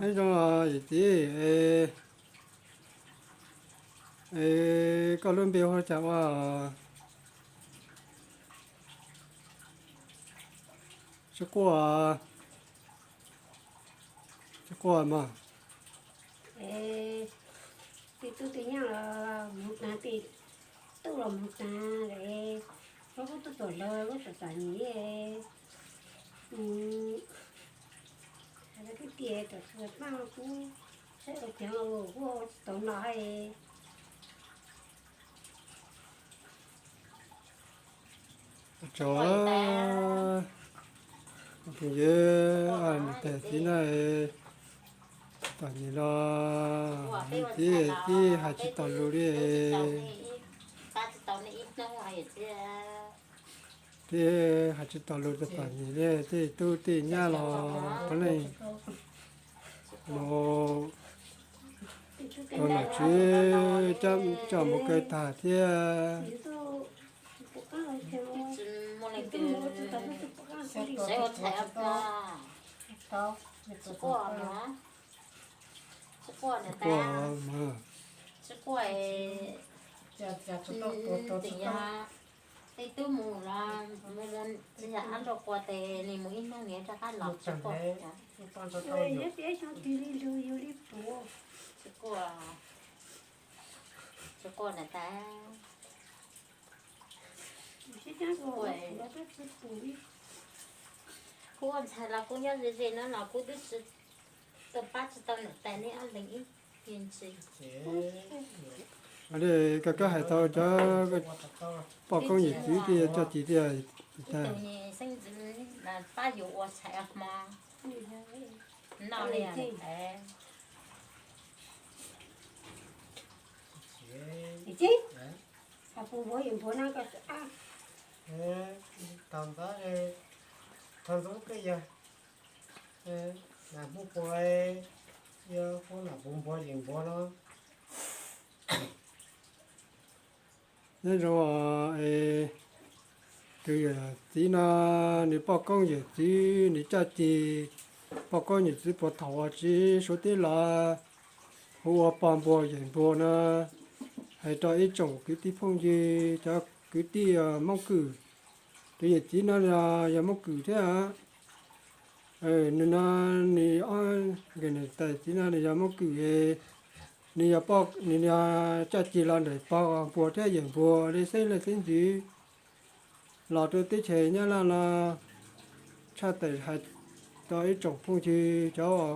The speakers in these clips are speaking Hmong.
Nyob zoo yawm txiv, koj lub npe hu cas ua? Tsis quaj, tsis quaj mas. Tus tub tus nyab los mus hnav, tus tub los mus hnav lawm, lub kub tub tuam laug lub tuam tuam nyem, lawv kwv tij tuam txhua pab kuv saib ua ceev kuj ua tsis tau no. Tso, yawm txiv na, tom nyem los tib tib hais tsis tau lus li, tib hais tsis tau lus rau tom nyem li, tej tub tej nyab los puav leej mus rau nom tswv coj mus kaw tag thiab. Tsis quaj mas. Tej tub mus los mus tsis yog ab nrog qua tes, nws mus ib hnub nws rov qab los tsis quaj. Tsis quaj, tsis quaj na tas. Kuv ua ntxhais los kuv nyob ze ze no los kuv twb tsis tau pab tsis tau niam tais neb ob leeg ib pliag ntsis. Koj, koj hais tau cov poj koob yawm txiv thiaj coj txiv thiab. Ib tug xeeb ntxwv pab yus ua tshais hmo noj li tais. Tau ntawd, thaum ntxov koj yog nas hmoob pua, yog hmoob nas puv npua yeem npua no. Nyob zoo es tus yawm txiv no, nws poj koob yawm txiv nws caj ces, poj koob yawm txiv puag thaum uas tsis suav teb los hu ua pog npua yawm npua no, hais rau ib tsoom kwv tij phooj ywg cov kwv tij Hmoob Kwm. Tus yawm txiv no yog Hmoob Kwm thiab. Nws no, nws ob nkawm niam tais txiv no nws yog Hmoob Kwm, nws yog poj, nws yog caj ces los ntawm pog npua thiab yawm npua li xeeb leej xeeb ntxwv los rau teb chaws Nyab Laj no. Tshaj tawm hais rau ib tsoom phooj ywg cov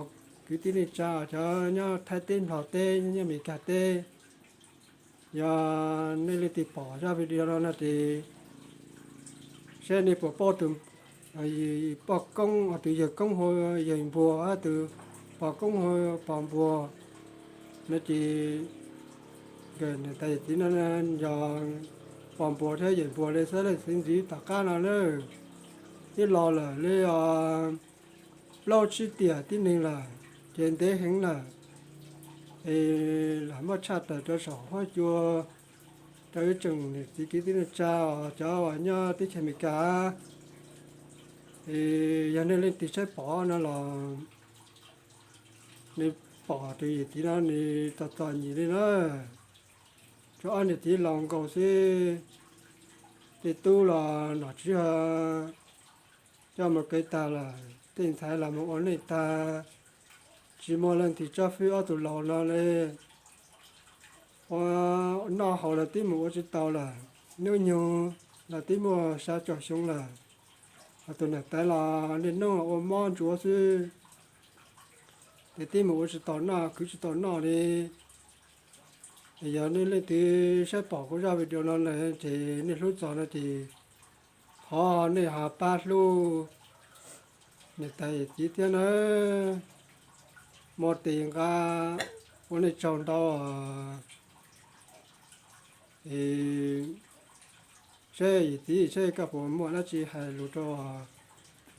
kwv tij neej tsa cov nyob Thaib teb, Nplog teb, nyob Amelikas teb, yog nej leej twg pom zaj video no no ces saib nej puas paub tus poj koob, tus yawg koob hu yawg npua, tus pog koob hu pog npua no ces nkawm niam tais yawm txiv no yog pog npua thiab yawm npua li xeeb leej xeeb ntxwv tom qab no na. Twb los lawm li plaub tsib tiam tib neeg lawm, ces ntev heev lawm. Es lam muab tshaj tawm rau saum huab cua rau ib tsoom niam txiv kwv tij neej tsa cov uas nyob teb chaws Amelikas. Es yog nej leej twg saib pom no los nej pom tus yawm txiv no nws txom txom nyem li na. Tsuas ob niam txiv laus nkaus xwb, tej tub los nom tswv coj mus kev tag lawm, tej ntxhais los mus ua neej tag, tsis muaj leej twg tsob fwb ob tug laus no li. Ua noj haus los twb mus ua tsis tau lawm, hnub nyoog los twb muaj xya caum xyoo lawm. Ho tus niam tais los niaj hnub ua mob ntsuav xwb, ces twb mus ua tsis tau noj, khwv tsis tau noj li. Yog nej leej twg saib pom kuv zaj video no lawm ces nej hlub txog no ces thov nej ho pab hlub niam tais yawm txiv thiab na, muab tes nqa ua nej tsaug ntau. Es saib yawm txiv, saib koj puas muaj dab tsi hais lus rau,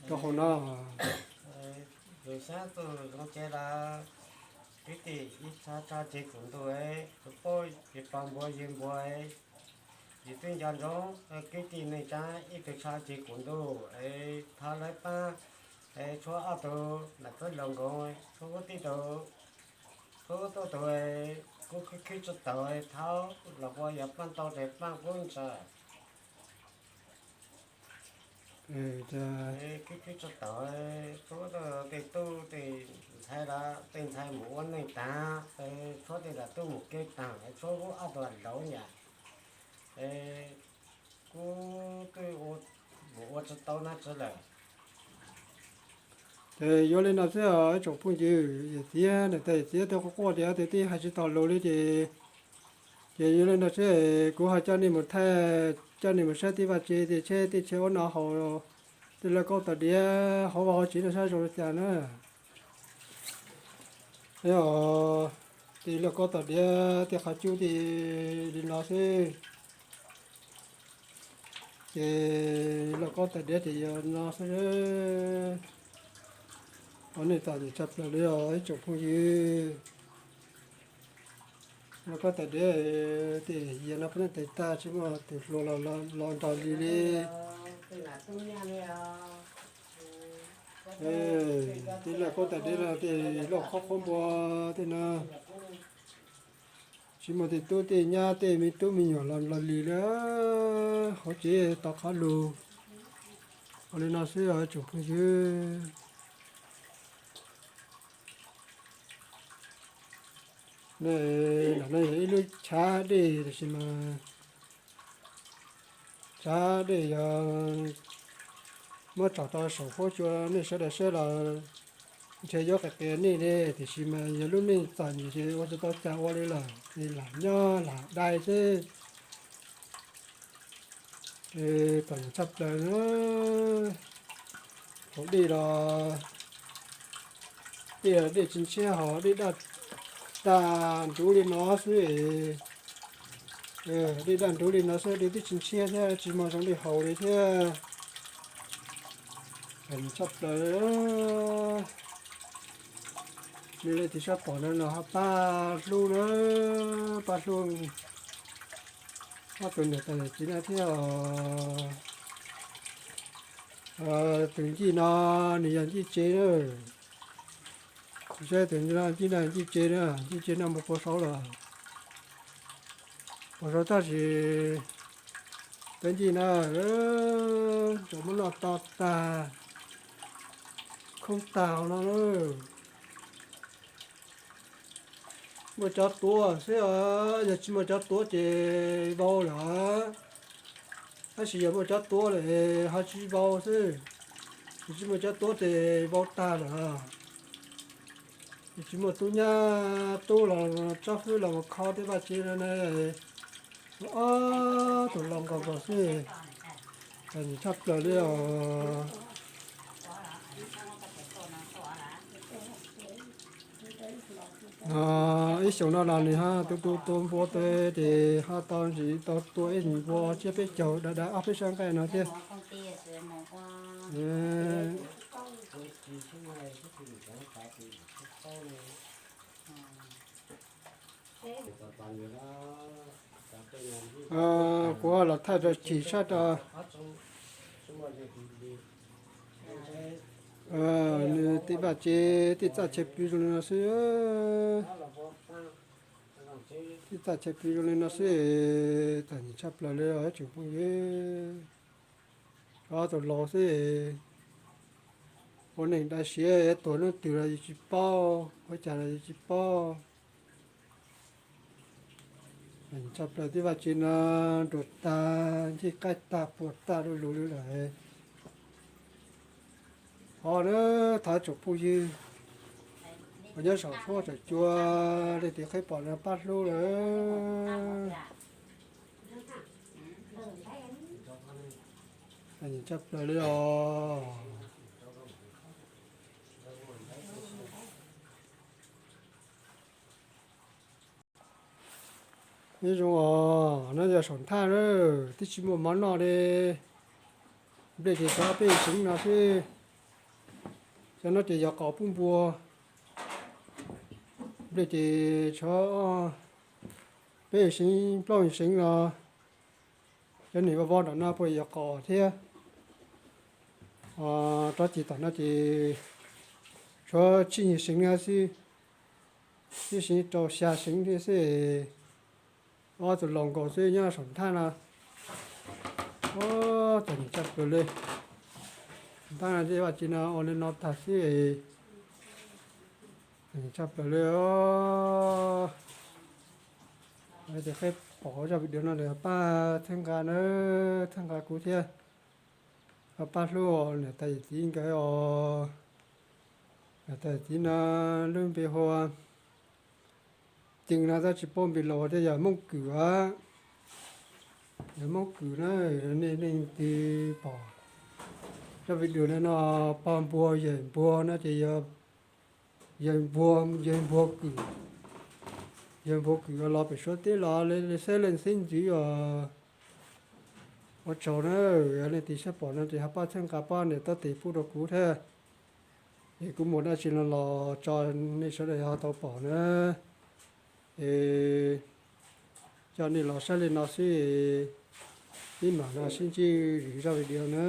rau hauv no. Yus xyab tus zoo ces lawm, kwv tij ib txha tso tseg kuv ntuj, tus poj, tus pog npua yawg npua, yus twb nco ntsoov kwv tij neej tsa ib tug tso tseg kuv ntuj, thov lawv pab Es tshuab ob tug nam txwb laus nkoos, tshuab kub tij tug, tshuab kub tuj tug, kub khwb khwb tsuj taug thaub los ua yog paj tau tes paj kub ntsa. Khwb khwb tsuj taug, tshuab kub tuj tej tub tej ntxhais los tej ntxhais mus ua neej tag, tshuab tej los tub mus kev tag, tshuab kub ob tug laus nyam, kub twb mus ua tsis tau nab tsi lawm. Ces yuav li no xwb os ib tsoom phooj ywg, yawm txiv niam tais yawm txiv tej quaj quaj tias tus tij hais tsis tau lus li ces, ces yuav li no xwb, kuv ho coj nej mus thaij, coj nej mus saib tej vaj tse, tej tsheb, tej tsheb ua noj haus, tej lauj kaub tais diav hauv vaj hauv tsev no saib zoo li cas na. Os, tej lauj kaub tais diav tej qhov cub tej li no xwb. Ces lauj kaub tais diav ces yog no xwb. Ua neej txom nyem tshaj plaws li os ib tsoom phooj ywg. Lauj kaub tais diav tej yias no peb tes tag tsis muaj tus hluas los nrog li li. Tej lauj kaub tais diav no tej lauj kaub qhuab npua tej no tsis muaj tej tub tej nyab tej me tub me nyuam los nrog li li hauv tsev tau qhov lus. Ua li no xwb os tsoom phooj ywg. Ntawm no yog ib lub chav dej tiam sis mas chav dej yog muab tsom rau saum huab cua nej sawv daws saib los ntshe yuav qis qias nej li tiam sis mas yog lub neej txom nyem ces ua tsis tau cas ua li lawm ces lam nyob lam dai xwb. Txom nyem tshaj plaws. Hauv dej los dej, dej tsis ntshiab, hos dej daj, daj nruv li no xwb. Dej daj nruv li no xwb, dej twb tsis ntshiab thiab tsis muaj zoo dej haus li thiab. Txom nyem tshaj plaws. Li leej twg sab pom no los ho pab hlub na, pab hlub ob tug niam tais yawm txiv no thiab. Tus ncij no nws yog ncij tsev na. Saib tus ncij no, ncij tsev na, ncij tsev no mus puag saud lawm. Puag saud tab sis peb ncij na, tseem muab noj to tag, khoob tag no. Muaj cov tuav xwb, yog tsis muaj cov tuav ces vau lawm. Tab sis yog muaj cov tuav lawm ho tsis vau xwb. Yog tsis muaj cov tuav ces vau tag lawm. Yog tsis muaj tub nyab tub los tsob hwb los mus kho tej vaj tsev no na, ob tug laus nkaus nkaus xwb. Txom nyem tshaj plaws li os. Ib xyoos no los nws ho tu tu tua npua tes ho tau ntsis tau tua ib npua tsiab peb caug dav dav ob peb sab nqaij no thiab. Kuv los thaij rau chim sab rau nws tej vaj tsev tej txaj chaw pw zoo li no xwb. Tej txaj chaw pw zoo li no xwb, txom nyem tshaj plaws li os tsoom phooj ywg. Ob tug laus xwb, ua neeg dai siab tuag hnub twg los yus tsis paub, ua cas los yus tsis paub. Txom nyem tshaj plaws, tej vaj tsev no nruas tag, ncej qaij tag, puas tag lu lug li lawm. Ho na, thov tsoom phooj ywg uas nyob saum huab saum cua, leej twg qheb pom no pab hlub lawm. Txom nyem tshaj plaws li os. Nyob zoo os, no yog saum nthaj na, twb tsis muaj mov noj li. Nplej ces tshuav peb seev no xwb. Cov no ces yog qaum pub npua. Nplej ces tshuav peb seev plaub seev no. Cov niag vov vov nram no puas yog qaum thiab? Rab ceg tom no ces tshuav tsib nyuag seev xwb, tsib seev rau xya seev thiab xwb. Ob tug laus nkaus xwb nyob saum nthaj no. Txom nyem tshaj plaws li. Nthaj no tej vaj tse no ua li no tag xwb. Txom nyem tshaj plaws li os. Ces qhib pom zaj video no lawm pab txhawb nqa na, txhawb nqa kuv thiab. Pab hlub niam tais yawm txiv nkawd os. Niam tais yawm txiv no lub npe hu ua Cees no tab tsis paub npe laus thiab, yog Hmoob Kws a. Yog Hmoob Kws na, nej leej twg pom zaj video no, pog npuag yawg npuag no ces yog yawg npuag, yawg npuag Kws. Yawg npuag Kws los pem Suav teb los li xeeb leej xeeb ntxwv os. Ua tsaug na, yog leej twg saib pom no ces ho pab txhawb nqa pab nias taub tes pub rau kuv thiab. Es kuv muaj dab tsi no los tso nej sawv daws ho tau pom na. Es coj nej los saib li no xwb, peb mam los sib ntsib zaj video na.